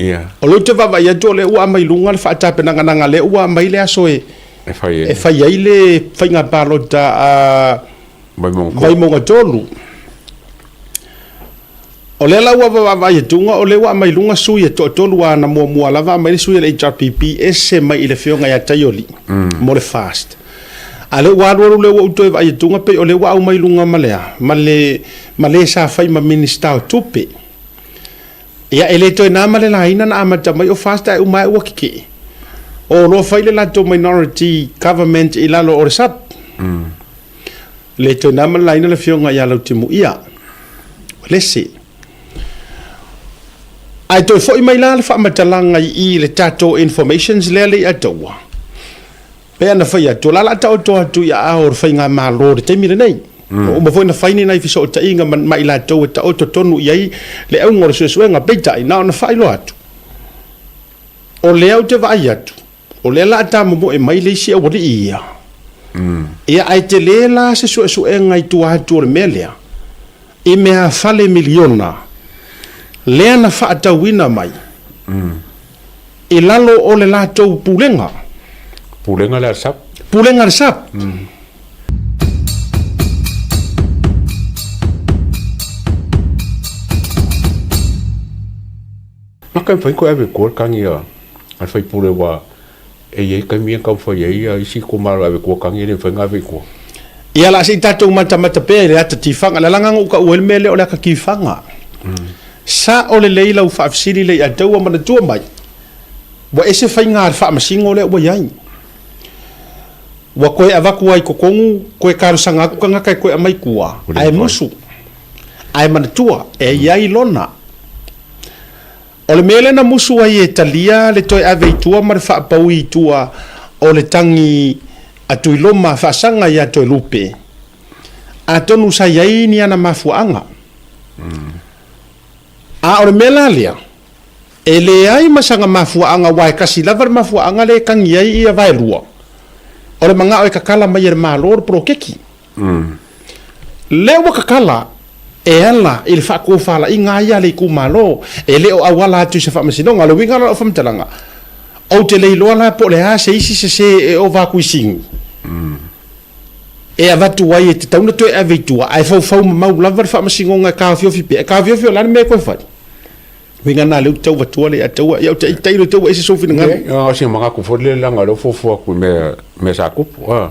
Ia. O lea ou te vaavaai atu o lea ua aumai i luga le faatapenaganaga lea ua aumai le aso e E fai ai. e fai ai le faiga palota a Vaimauga 3. Vaimauga 3. O lea la ua vaavaai atuga o lea ua aumai i luga sui e toatolu a na muamua lava aumai le sui a le HRPP ese mai i le afioga ia Taioli mo le FAST. A lea ua alualu lea ua ou toe vaai atuga pei o lea ua aumai i luga ma le a? Ma le ma le sa fai ma Minisita o Tupe. Ia e le toe na ma le laina na amata mai o FAST ae uma ae ua kekee. O loa fai le latou minority government i lalo o le SUP. Le toe na ma le laina le afioga ia Lautimuia. Lese. Ae toe foi mai la le faamatalaga i i le tatou informations lea le i ataua. Pei ona fai atu, o la o le a taoto atu i aao o le Faigamalo i le taimi lenei. Ua uma foi ona fai ni nai fesootaiga ma i latou e taoto tonu i ai le auga o le suesuega. Peitai, na ona faailoa atu, o lea ou te vaai atu, o lea o le a tamomoe mai le isi aualii ia. Ia, ae tele la se suesuega i tua atu o le mea lea, i meafale miliona lea na faatauina mai i lalo o le latou pulega. Pulega lea a le SAP. Pulega a le SAP. Na ka mafai koe ave i tua le tagi a le faipule aua e i ai taimi e taumafai ai ia isi itumalo e ave i tua tagi e le mafai ona ave i tua. Ia la se i tatou matamata pea i le ata tifaga. Le alaga na ou taua ai le mea lea o le ata tifaga. Sao lelei lau faafesili lea ia te au ua manatua mai, ua ese faiga a le faamasino lea ua i ai. Ua toe avatu ai i totonu, toe talosaga atu tagata e toe aumai i tua, ae musu, ae manatua, e i ai lona. O le mea lea na musu ai e talia le toe ave i tua ma le faapaui i tua o le tagi a Tuiloma faasaga ia Toelupe, atonu sa i ai ni ana mafuaaga. A o le mea la lea, e leai ma sana mafuaaga aua e tasi lava le mafuaaga lea e tagi ai ia vaelua, o le manao e tatala mai e le Malo le poloketi. Lea ua tatala e ala i le faatofalaiga ia a le itumalo, e le o auala atu i se faamasinoga. O le uiga la o lau faamatalaga, ou te le iloa la po o le a se isi sese e ova atu i sini e avatu ai e tatau ona toe ave i tua, ae faufau mamau lava le faamasinoga e taofiofi pea. E taofiofi o le a le mea e toe fai? Uiga na lea ou te tau avatua le ia te au, ia ou te tailo te au ua ese sou finagalo. Leai, o sina manatu foi lea leaga o lea ua fuafua atu i mea, mea sa tupu, a.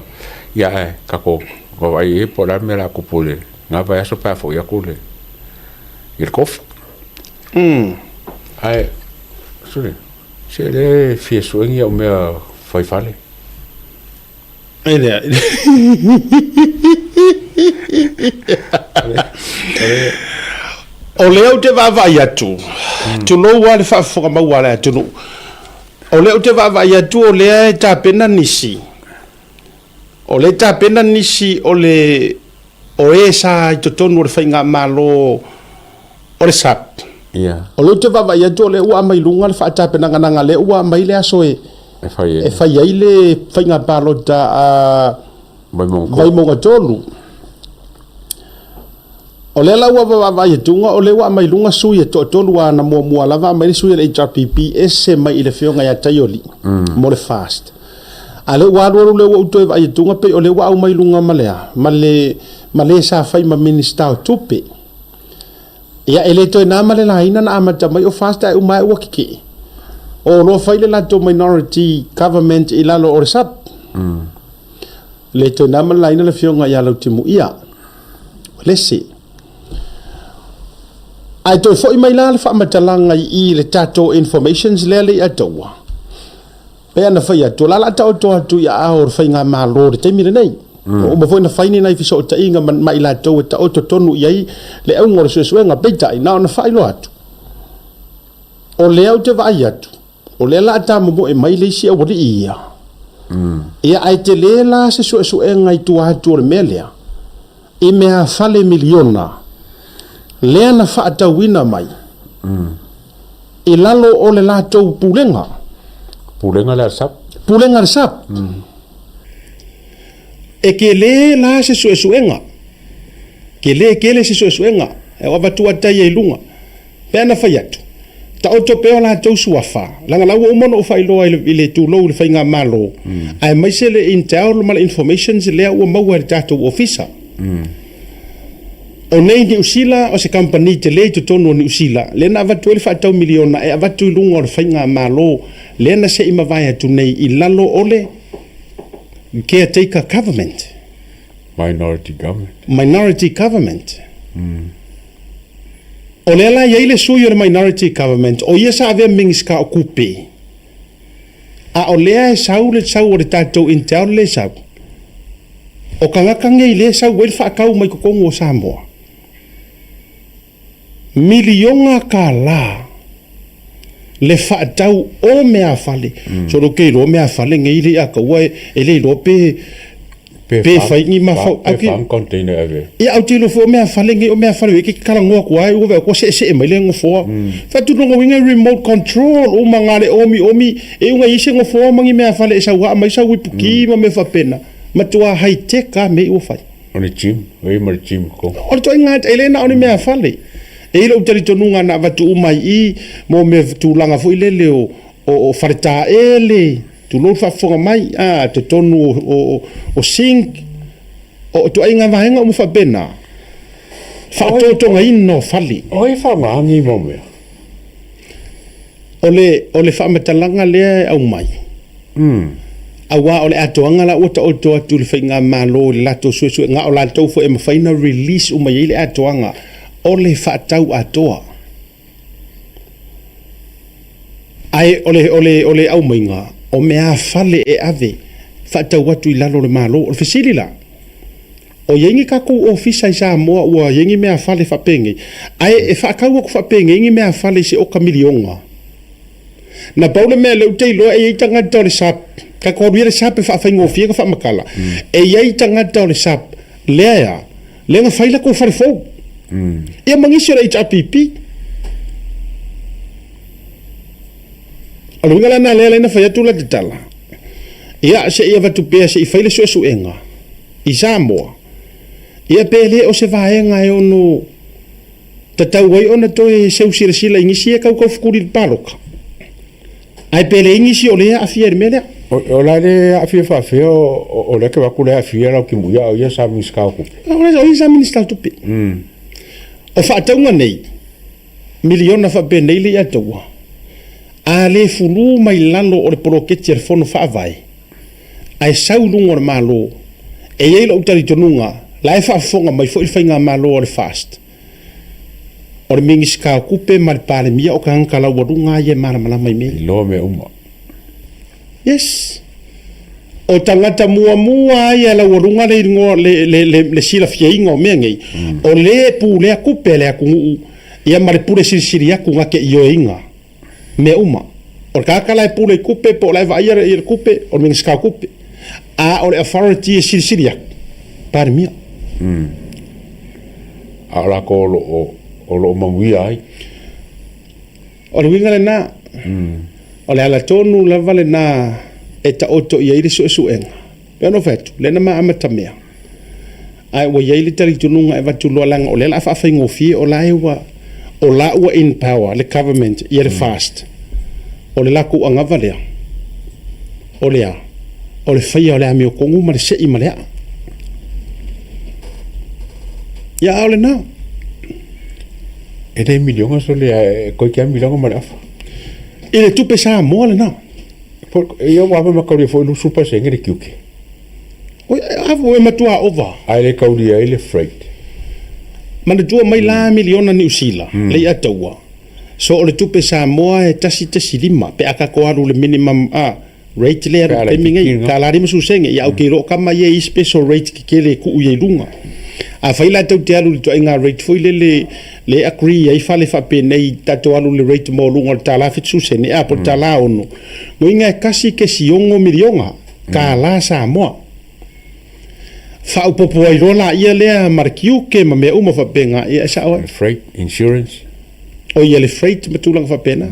Ia ae tatou vaavaai i ai po o le a le mea o le a tupu i lena vaiaso pe a foi atu le, i le tofi. Ae, sole, se lea e fia sue ni au mea fai fale. E leai. O lea ou te vaavaai atu, tulou lava le faafofoga maua a le atunuu, o lea ou te vaavaai atu o lea e tapena nisi, o lea e tapena nisi o le o e sa i totonu o le faigamalo o le SAP. O lea ou te vaavaai atu o lea ua aumai i luga le faatapenaganaga lea ua aumai le aso e e fai ai le faiga palota a Vaimauga 3. O lea la ua vaavaai atuga o lea ua aumai i luga sui e toatolu a na muamua lava aumai le sui a le HRPP ese mai i le afioga ia Taioli mo le FAST. A lea ua alualu lea ua ou toe vaai atuga pei o lea ua aumai i luga ma le a? Ma le ma le sa fai ma Minisita o Tupe. Ia, e le toe na ma le laina na amata mai o FAST ae uma ae ua kekee. O loa fai le latou minority government i lalo o le SUP. Le toe na ma le laina le afioga ia Lautimuia. Lese. Ae toe foi mai la le faamatalaga i i le tatou informations lea le i ataua. Pei ona fai atu, o la o le a taoto atu i aao o le Faigamalo i le taimi lenei. Ua uma foi ona fai ni nai fesootaiga ma i latou e taoto tonu i ai le auga o le suesuega. Peitai, na ona faailoa atu, o lea ou te vaai atu, o lea o le a tamomoe mai le isi aualii ia. Ia, ae tele la se suesuega i tua atu o le mea lea, i meafale miliona lea na faatauina mai i lalo o le latou pulega. Pulega lea a le SAP. Pulega a le SAP. E tele la se suesuega, tele tele se suesuega e avatu atai ai i luga. Pe ana fai atu, Taoto pea o latou suafa, leaga la ua uma ona ou faailoa i le, i le tulou i le faigamalo, aemaise le intel ma le informations lea ua maua e le tatou ofisa. O nei Niu Sila, o se kamupani tele i totonu o Niu Sila, lea na avatu ai le faatau miliona e avatu i luga o le faigamalo lea na se i mavae atu nei i lalo o le caretaker government. Minority government. Minority government. O lea la e i ai le sui o le Minority Government, o ia sa avea ma Minisita o Tupe, a o lea e sau le sau o le tatou Intel lea e sau, o tagata nei lea e sau ai le faatau mai totonu o Samoa, miliona tala le faatau o meafale. Solo ou te iloa meafale nei le i ataua e le iloa pe pe fai ni mafau. Pe fa container e ave. Ia ou te iloa foi o meafale nei o meafale e te talanoa atu ai ua vaai atu ua seesee mai le nofoa. Fai atu lona uiga e remote control uma na o le omiomi e uga i ai se nofoa ma ni meafale e sau aa mai sau ipuki ma mea faapena. Matua high tech lava mea ua fai. O le gym, o i ma le gym ko. O le ituaiga e le na o ni meafale. E i ai lou talitonuga na avatu uma i i mo mea tulaga foi lele o o faletaele, tulou le faafofoga mai, a, totonu o sink, o ituaiga vaega uma faapena, faatotogaina o fale. O ai e faaaogaina nei mau mea? O le, o le faamatalaga lea e aumai, aua o le atoaga la ua taoto atu i le faigamalo i le latou suesuega, o latou foi e mafai ona release uma i ai le atoaga o le faatau atoa. Ae o le, o le, o le aumaiga, o meaafale e ave faatau atu i lalo o le Malo. O le fesili la, o i ai ni tatou ofisa i Samoa ua i ai ni meaafale faapenei, ae e faatau atu faapenei ni meaafale i se oka miliona? Na pau le mea lea ou te iloa e i ai tagata o le SAP, tatou alu ia i le SAP e faafaigofie ona faamatala, e i ai tagata o le SAP lea e a? Lea na fai latou fale fou. Ia ma nisi o le HRPP. O le uiga la lena lea na fai atu la tatala. Ia se i avatu pea se i fai le suesuega i Samoa. Ia pe le o se vaega e ono tatau ai ona toe seu silasila i nisi ia tautaufetuli i le palota. Ae pe leai nisi o lea e aafia i le mea lea. O la le aafia faafefea o lea ke vaku le aafia lau kimuia o ia sa Minisita o Tupe. O ia sa Minisita o Tupe. O faatauga nei, miliona faapenei le ia taua, a le fulu mai lalo o le poloketi a le Fono Faavae, ae sau i luga o le Malo, e i ai lou talitonuga, la e faafofoga mai foi le Faigamalo a le FAST, O le Minisita o Tupe ma le Palemia o tagata laualuga lava ia e malamalama i mea ia. Iloa mea uma. Yes. O tagata muamua lava ia laualuga le igoa le, le, le, le silafiaina o mea nei, o le e pulea tupe a le atunuu ia ma le pule silisili atu na te ioeina mea uma. O le tagata la e pule i tupe po o la e vaaia le tupe, o le Minisita o Tupe. A o le authority e silisili atu, Palemia. A o latou o lo o manuia ai. O le uiga lena, o le ala tonu lava lena e taoto i ai le suesuega. Pei ona ou fai atu, lea na ma amatamea, ae ua i ai le talitonuga e avatu loa leaga o lea o le a faafaigofie o la e ua, o la ua in power le government ia le FAST. O le latou anava lea, o le a? O le faia o le amiotonu ma le sei ma le aa. Ia a o lena. E le miliona sole e koe kia miliona ma le afa. I le tupe Samoa lena. Ia ua ma kaulia foi 20% le tiute. Oi, a e matua ova. Ae le kaulia ai le freight. Manatua mai la miliona Niu Sila, le ia taua. So o le tupe Samoa e 1.5 pe a tatou alu i le minimum a rate lea i le taimi nei, tala 50 sene. Ia ou te iloa o tama ia e i ai special rate tetele e tuu i ai i luga. Afai la tou te alu i le ituaiga rate foi lele lea e agree ai fale faapenei tatou alu i le rate maualuga o le tala 70 sene a po o le tala 6, uiga e 1.6 miliona tala Samoa. Faaopoopo ai loa laia lea ma le tiute ma mea uma faapena, ia e sao ai. Freight, insurance. O ia le freight ma tulaga faapena.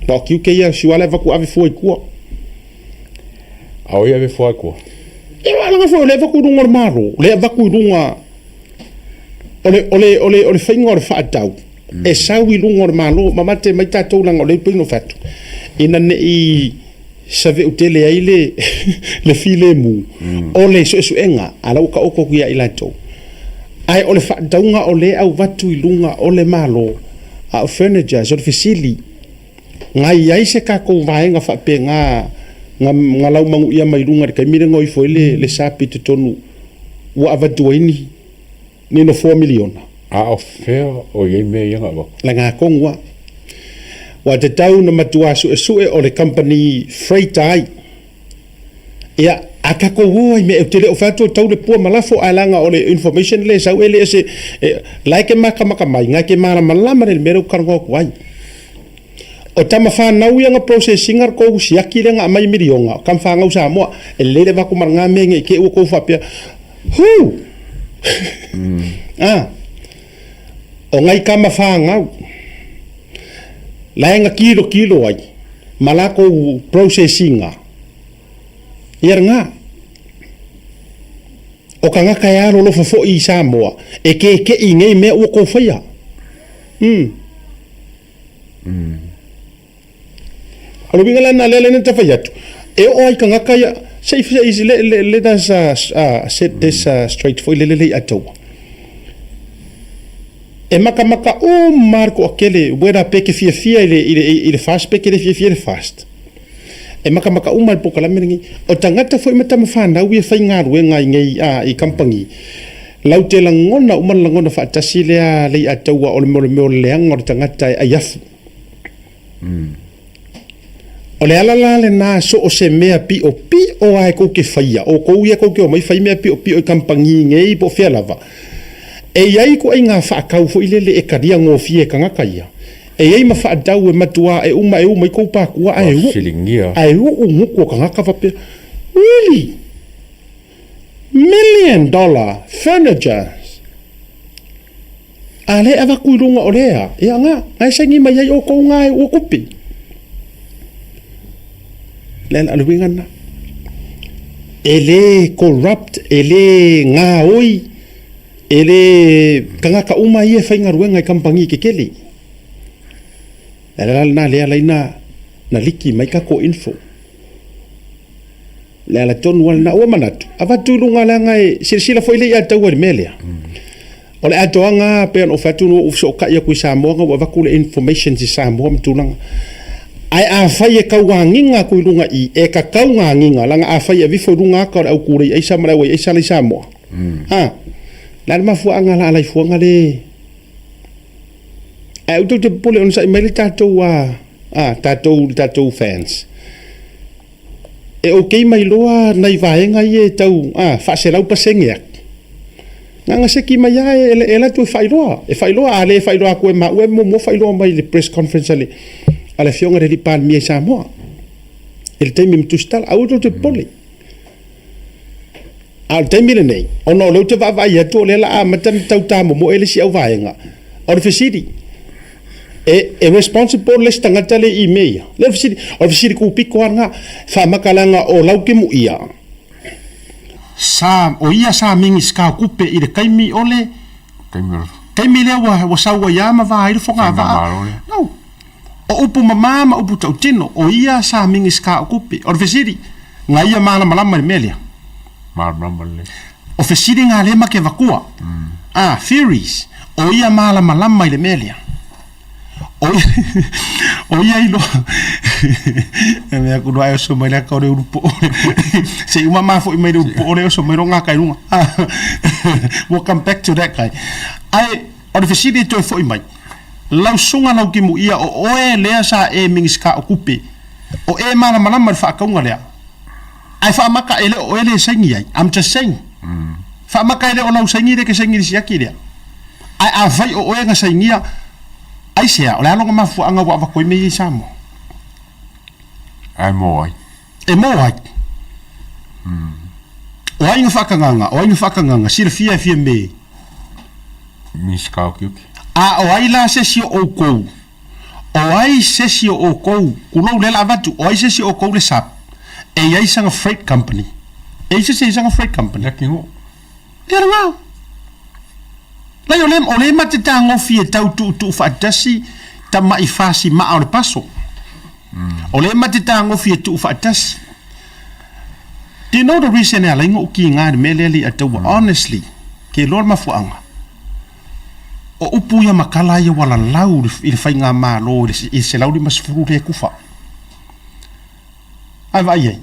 Aua o tiute ia, siua la e avatu ave fua i tua. A o ia ave fua i tua? Ia aua leaga foi o lea e avatu i luga o le Malo, o lea e avatu i luga o le, o le, o le, o le faiga o le faatau. E sau i luga o le Malo, mamate mai tatou leaga o lea e pei ona ou fai atu, ina ne i saveu tele ai le le filemu o le suesuega, a o la ua taoto atu ia i latou. Ae o le faatauga o lea e avatu i luga o le Malo, a o furnitures, o le fesili, na i ai se tatou vaega faapena na laumanuia mai luga i le taimi lea na o ifo ai le SAP i totonu ua avatu ai ni ni nofoa miliona. A o fea o i ai mea ia na avatu? Lena tonu lava. Ua tatau ona matua suesue o le kamupani freight ai. Ia, a tatou o ai i mea, ou te le o fai atu e tau le pua ma lafo, ae leaga o le information lea e sau e le o se, la e te matamata mai, na e te malamalama lelei i le mea lea ou te talanoa atu ai. O tama fanau ia na process ina le tou siaki lea na aumai miliona, o tama fanau Samoa, e lelei le avatu ma lena mea ne i te i ua tou faapea, Whoo! A, o nai tama fanau, la e na tilotilo ai ma latou process ina, ia lena. O tagata e alolofa foi i Samoa, e keke'i i nei mea ua tou faia. Umm. O le uiga la lena lea na ta fai atu, e oo lava i tagata ia, se i, se i, let, let us set this straight foi lele le i ataua. E matamata uma lava le toatele, whether pe te fiafia i le, i le, i le fast pe te le fiafia i le fast. E matamata uma lava i le polokalame lenei. O tagata foi ma tama fanau ia e faigaluega i nei, i kamupani, lau te lagona uma le lagona faatasi lea le i ataua o le mea o le leaga o le tagata e ai afu. O le ala la lena so o se mea piopio lava e tou te faia, o outou ia tou te omai fai mea piopio i kamupani nei po o fea lava, e i ai ituaiga faatau foi lele e talia gofie e tagata ia, e i ai ma faatau e matua e uma e uma ai tou patua ae uu, ae uu gutu o tagata faapea, Really? Million dollar furnitures? A lea e avatu i luga o lea, ia nga, nga e saini mai ai outou nga e ua tupe. Le ala le uiga lena. E le corrupt, e le gaoi, e le tagata uma ia e faigaluega i kamupani tetele. Le ala la lena lea alai na, na liki mai tatou info. Le ala tonu lava lena. Ua manatu, avatu i luga leaga e silasila foi le ia taua i le mea lea. O le atoaga lava pei ona ou fai atu na ou fesootai atu i Samoa na ua avatu le informations i Samoa ma tulaga. Ae afai e tau agiga atu i luga i i, e tatau ona agiga leaga afai e aveifo i luga ata o le au tulei aisa ma le au ai aisa la i Samoa, a, o le a le mafuaaga o le a alaifuaga le Ae aua tou te popole onosai mai le tatou a, a, tatou, le tatou fans. E okay mai loa nai vaega ia e tau a, 100% atu. Na ona seki mai lava e, e alu atu e faailoa. E faailoa, a le faailoa atu e maua, e muamua faailoa mai i le press conference a le, a le Afioga i le Alii Palemia i Samoa. I le taimi ma tusitala. Aua tou te popole. A o le taimi lenei, ona o lea ou te vaavaai atu o lea o le a amata ona tau tamomoe le isi auvaega, o le fesili, e, e responsible le isi tagata lea i mea ia? Le fesili, o le fesili kūpito lava lena, faamaka leaga o Laukimuia, sa, o ia sa Minisita o Tupe i le taimi o le, Taimi o le. Taimi lea ua, ua sau ai lava ma va ai le fogavaa. No. O upu mama ma upu tautino, o ia sa Minisita o Tupe. O le fesili, na ia malamalama i le mea lea? Malamalama lelei. O fesili na lea ma ke vatua. Ah, theories. O ia malamalama i le mea lea. O ia, o ia iloa. E mea atu loa e oso mai le aka o le ulu po'o. Se i uma ma foi mai le ulu po'o le oso mai lo ngā kai lunga. We'll come back to that guy. Ae, o le fesili e toe foi mai. Lau susuga Laukimuia o oe lea sa e Minisita o Tupe, o e malamalama i le faatauga lea. Ae faamaka e le o oe le saini ai. I'm just saying. Faamaka e le o lau saini lea e te saini i le siaki lea. Ae afai o oe na sainia, aisea, o le a lona mafuaaga ua avatu ai mea ia i Samoa? Ae mo ai? E mo ai? O ai na faakagaga? O ai na faakagaga? Silafia e fia me? Minisita o Tiute. A o ai la se isi o oukou? O ai se isi o oukou, kulou lea la avatu, o ai se isi o oukou le sap e i ai sana freight company? E i ai se isi e i ai sana freight company? Lea kinu. Lea lena. Leai o lea, o lea ma te tagofie tau tuutuu faatasi tama'i fasi ma'a o le paso. O lea ma te tagofie tuu faatasi. Do you know the reason e ala ai ona ou kiga i le mea lea le i ataua? Honestly, ke iloa le mafuaaga. O upu ia ma tala ia ua lalau i le faigamalo i le 150 lea e kufa. Ae vaai ai,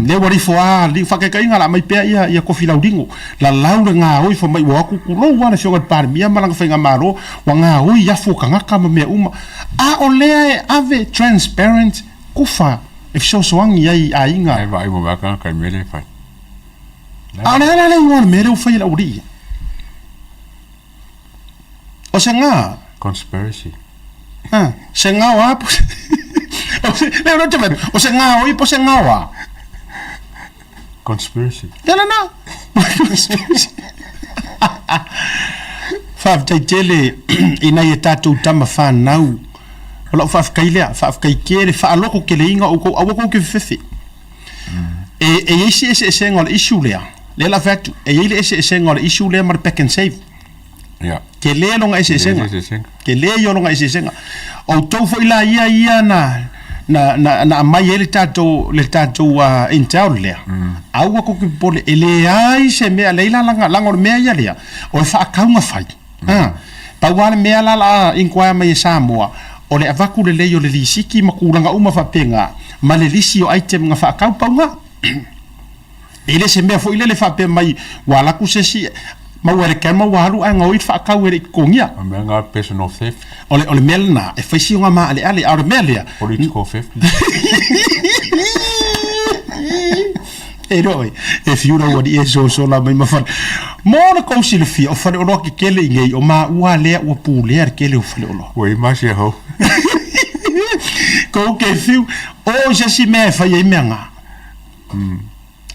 lea ua lifo a liu faakaikaiga la mai pea ia ia kofi lauligo. Lalau le gaoi fai mai ua o atu tulou a le afioga i le Palemia ma lana faigamalo ua gaoi i afu o tagata ma mea uma. A o lea e ave transparent kufa e fesoasoani ai i aiga. Ae vaai ua vaai tagata i mea lea e fai. A o le a la le igoa o le mea lea ua fai e le aualii ia? O se ga. Conspiracy. Ha, se gao a po se O se, le o te o se gao i po se gao a. Conspiracy. Le la na. Conspiracy. Faafetai tele i nai e tatou tama whanau. O lau faafetai lea, faafetai tele, faaloko keleiga o outou, aua tou te fefefe. E, e i ai si eseesega o le issue lea, lea la fai atu, e i ai le eseesega o le issue lea ma le pack and save. Yeah. Tele lona eseesega. Tele ia o lona eseesega. O outou foi la ia ia na na na na aumai ai le tatou le tatou uh, intel lea. Mm. Aua kou te popole e leai se mea leai la langa langa o le mea ia lea o le faakauga fai. Mm. Ah. Pau lava le mea la la inquire mai e Samoa o le avatu lelei o le lisiti ma tulaga uma faapena ma le lisi o item na faakau pau na. E le se mea foi lele faapea mai ua alu atu se isi maua e le camera ua alu ae gaoi le faakau e le i totogia. O le mea lena personal theft. O le, o le mea lena e fai si ona maaleale, a o le mea lea. Political theft. E roe, e fiu lau alii e sosola mai ma fale. Mo le kou silafia, o faleoloa kekele i nei, o maua lea ua pulea le kele o faleoloa. Ua i ma sia hou. Kou ke fiu, o i se isi mea e fai ai mea nga.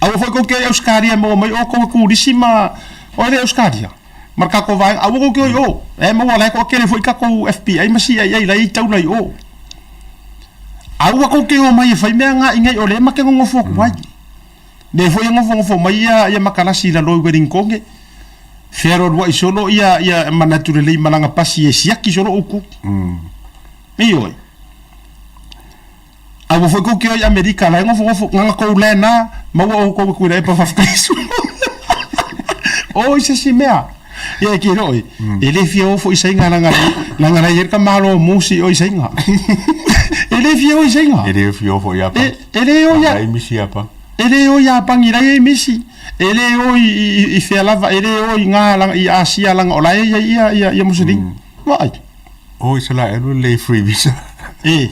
Aua foi kou ke oi Ausetalia e maua mai oukou e kulisi ma oi le Ausetalia ma le kakou vaega aua kou ke oi o e maua la e toatele foi kakou FBI ma CIA la e i taula i o. Aua kou ke o mai e fai mea nga i ngai o lea ma ke nonofo atu ai. Le foi e nofonofo mai ia ia makalasi i lalo i Wellington fealualuai solo ia ia manatu lelei ma lana pasi e siaki solo oukou. Ioe. A ua foi kou ke oi Amerika la e nofonofo ngana kou le na maua oukou e Tuilaepa faafetai su. Oi se si mea. Ia e ki roi. E le fia o foi sainga langa langa la ia ka malo musi oi sainga. E le fia oi sainga. E le fia o foi apa. E, e le o ia. Ai misi apa. E le o ia pangi la ia misi. E le o i, i, i fea lava, e le o i ngā langa, i Asia langa o la ia ia ia ia Muslim. Vaai. O Isalaelu e lei free visa. E,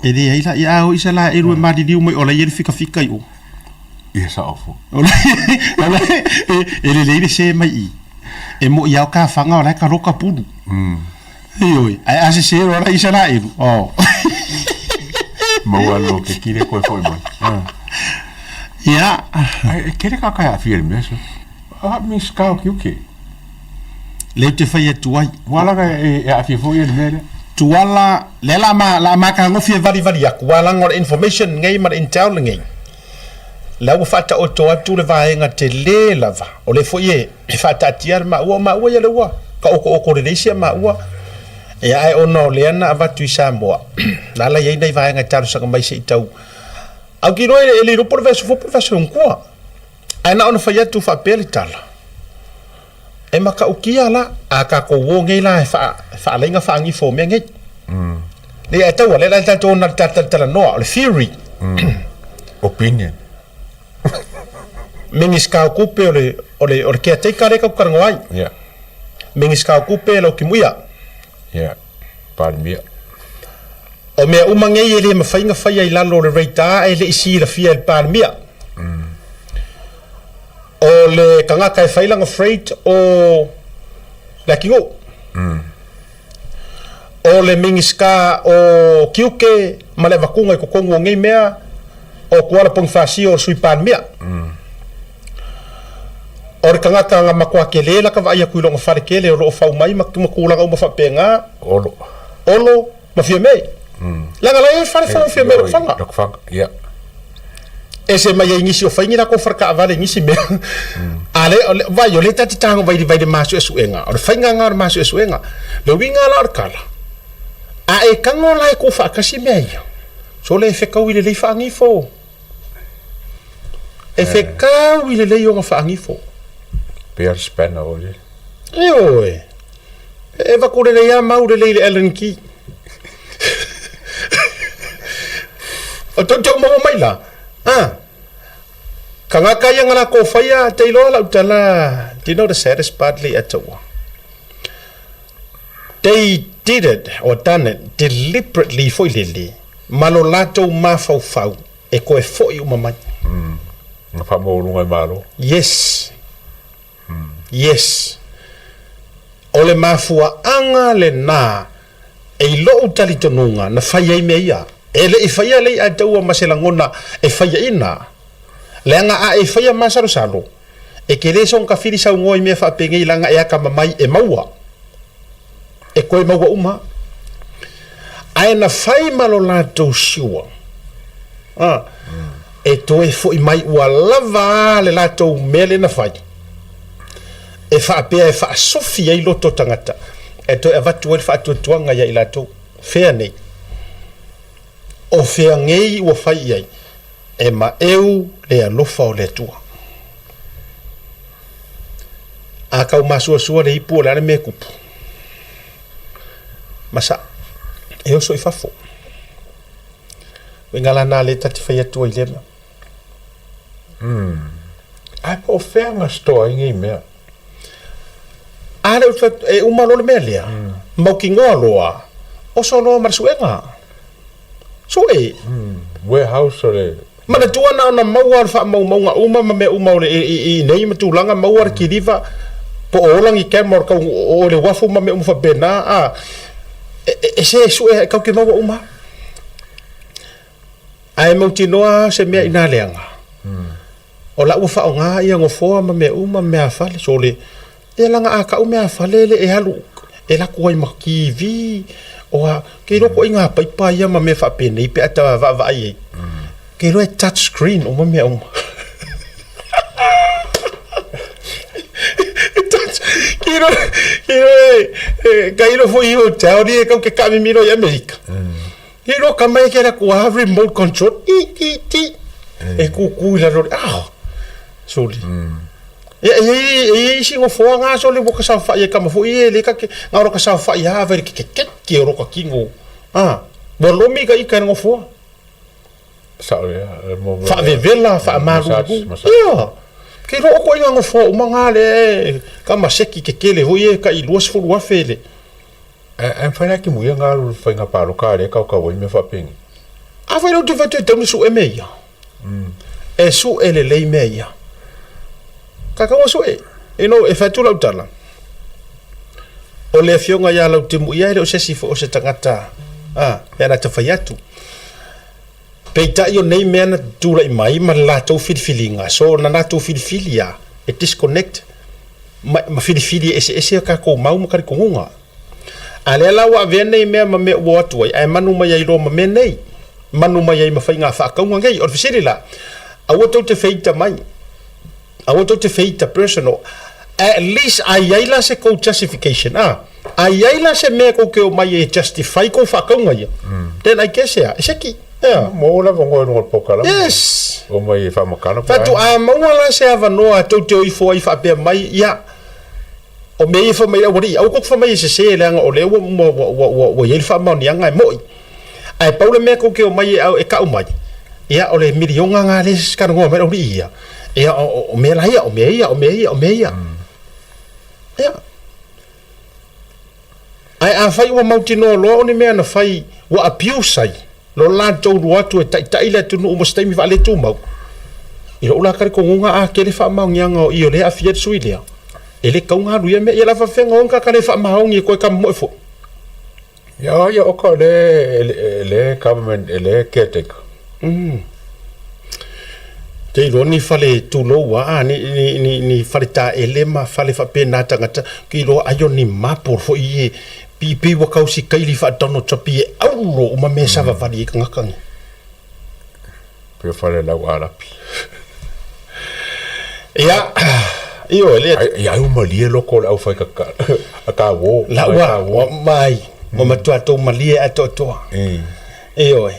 e leai la, ia a o Isalaelu e maliliu mai o la e i ai le fikafika i o. Ia sao fo. O la, o la, e, e lelei le se mai i. E mo i ao ka whanga o la e ka roka pulu. Mm. Ioe, ae a sese roa la Isalaelu. Oh. Maua lo ke kire koe foi mai. Ah. Ia. Ai, e kere ka kai a fia le mea so. A mi skao ki uke. Lea ou te fai atu ai. Ua laga e, e aafia foi le mea lea. Tuala, lea la ma, la matagofie valivali atu, ua laga o le information lenei ma le intel lenei, la ua faataoto atu le vaega tele lava, o lea foi e, e faataatia le maua, o maua ia lea ua taotooto lelei sia maua, ia ae ona o lea na avatu i Samoa, la la i ai nai vaega e talosaga mai se i tau, au ki iloa e le iloa po o le vaiaso fou po o le vaiaso ua. Ae na ona fai atu faapea le tala, E matautia la, a tatou o nei la e faalaiga faagifo o mea nei. Lea e taua, lea la e tatou ona talanoa, o le theory. Opinion. Minisita o Tupe o le, o le, o le caretaker lea tatou talanoa ai. Yeah. Minisita o Tupe Lauki Muia. Yeah. Palemia. O mea uma nei e le mafai ona faia i lalo o le radar e le i silafia e le Palemia. O le tagata e fai lana freight o le atunuu. O le Minisita o Tiute ma le avatuga i totonu o nei mea o Tuala Ponifasio o le Sui Palemia. O le tagata na matua tele la ka vaai atu i lona fale tele o lo o fau mai ma tulaga uma faapena. Olo. Olo ma Fiamē. Leaga la e i ai fale fou o Fiamē i Lotofaga. Lotofaga, ia. Ese mai ai nisi o fai ni lakou fale taavale i nisi mea. A le, o le, vaai, o lea ta te tago mai i le ma suesuega. O le faiga lena o le ma suesuega. Le uiga la o le tala, a e tago la e tuufaatasi mea ia, sole e fetaui lelei faagifo. E fetaui lelei ona faagifo. Pei o le spanner o le. Ioe. E avatu lelei lava mau lelei i le Allen key. O tou te maua mai la. Ah. Kangaka ia na lakou faia, te iloa lau tala, do you know the saddest part le ia taua? They did it or done it deliberately foi lele, ma lo latou mafaufau e toe foi uma mai. Na faamaualuga e Malo. Yes. Yes. O le mafuaaga lena e i lou talitonuga na fai ai mea ia. E le i faia lei a taua ma se lagona e faiaina. Leaga a e faia masalosalo, e te le soona tafili saunoa i mea faapenei leaga e atamamai e maua. E toe maua uma. Ae na fai ma lo latou sure, a, e toe foi mai ua lava a le latou mea lea na fai, e faapea e faasofi ai loto o tagata, e toe avatu ai le faatuatuaga ia i latou. Fea nei? O fea nei ua fai i ai? E maeu le alofa o le Atua. A tau masuasua le ipu o le a le mea e tupu? Masa, e oso i fafo. Uiga la na lea ta te fai atu ai i lea mea. Ae po o fea na store ai nei mea? A lea ou te fai atu, e uma loa le mea lea, mautinoa loa, oso loa ma le suega. Sue. Warehouse o le. Manatua na ona maua o le faamaumauga uma ma mea uma o le i nei ma tulaga maua le kiliva po o ola ni camera o le tau o le uafu ma mea uma faapena a e se sue e kau te maua uma. Ae mautinoa se mea ina leaga. O la ua faaaoga ia nofoa ma mea uma ma meafale so le Ia laga a kau meafale le e alu e lako ai ma TV o a ke iloa koʻi ngā paipa ia ma mea faapenei pe a ta vaavaai ai. Ke iloa e touch screen uma mea uma. E touch ke iloa ke iloa e ka iloa foi i hotel ia e kau ke kaamimilo i Amerika. Ke iloa ka mai ke lako a remote control ti ti ti e kūkū i lalo ah soli. Ia, e iai, e iai isi nofoaga a sole ua ka saofai e kama foi e le ka ke, nga ora ka saofai a vai le ke ke ke o roka kingo. A, ua lomi ka ika e le nofoa. Sao ia, e mo Faavevela, faamalulu. Ia. Ke iloa oko i nga nofoa uma nga le e kama seki kekele foi e ka i 20,000 le. Ae mafai la timuia nga alu i le faiga paloka a le kaukau ai mea faapeni. Afai la ou te fai atu e tatau ona sue mea ia. E sue lelei mea ia. Kakau e sue. You know, e fai atu lau tala, o le afioga ia Lautimuia e le o se isi foi o se tagata, a, e ana te fai atu. Peitai o nei mea na tulai mai ma le latou filifiliga, so na latou filifili a e disconnect ma, ma filifili e eseese a tatou mau ma talitonuga. A lea la ua avea nei mea ma mea ua o atu ai, ae manu mai ai loa ma mea nei. Manu mai ai ma faiga faakauga nei. O le fesili la, aua tou te feita mai, aua tou te feita personal, at least a i ai la se kou justification, a, a i ai la se mea kou te omai e justify kou faakauga ia, then I guess ea, e seki, ea. Maua le avanoa i luga o le polokalame. Yes! Omai e faamatala pe a. A maua la se avanoa tou te o ifo ai faapea mai, ia, O mea ia e fai mai ai aualii, aua kou te fai mai e sese leaga o lea ua, ua, ua, ua, ua i ai le faamaoniaga e moʻi. Ae pau le mea kou te omai e, e kau mai, ia o le miliona nga lea e talanoa mai le aualii ia, ia o, o, o mea la ia, o mea ia, o mea ia, o mea ia. Ia. Ae afai ua mautinoa loa o ni mea na fai ua abuse ai lo latou lua atu e taitai le atunuu mo se taimi faaletumau, i lou la talitonuga a tele faamaoniaga o i o lea e aafia ai le sui lea, e le tatau ona alu ia mea. Ia la faafefea ona o ni tagata le faamaoni e toe tamomoe foi? Ia o ia oka o le le government e le caretaker. Te iloa ni fale tulou a, ni, ni, ni, ni fale taele ma fale faapena tagata, ke iloa ai o ni marble foi e pipii ua kausi kaili faa-Donald Trump e aulo uma mea savavali ai tagata nei. Pei o falelau Arapi. Ia, ioe, lea. Ai, ia ai ua malie loko o le aufai kaka, a kauō. Lau a, ua mai, ua matua tou malie atoatoa. Ioe,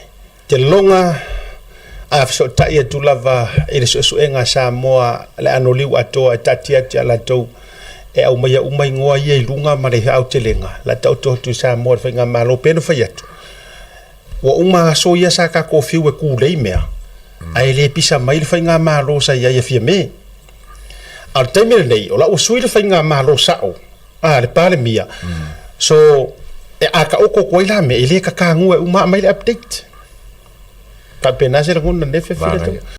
te loga a fesootai atu lava i le suesuega a Samoa le anoliu atoa e taatia atu ia latou e aumaia uma igoa ia i luga ma le aotelega, la taoto atu i Samoa le Faigamalo pe na fai atu. Ua uma aso ia sa tatou fiu e kulei mea, ae le pisa mai le faigamalo sa i ai e Fiame. A o le taimi lenei, o la ua sui le faigamalo sao a le Palemia, so e a taoto atu ai la mea, e le tatagua e uma aumai le update. Faapena se lagona i lenei fefeletauga.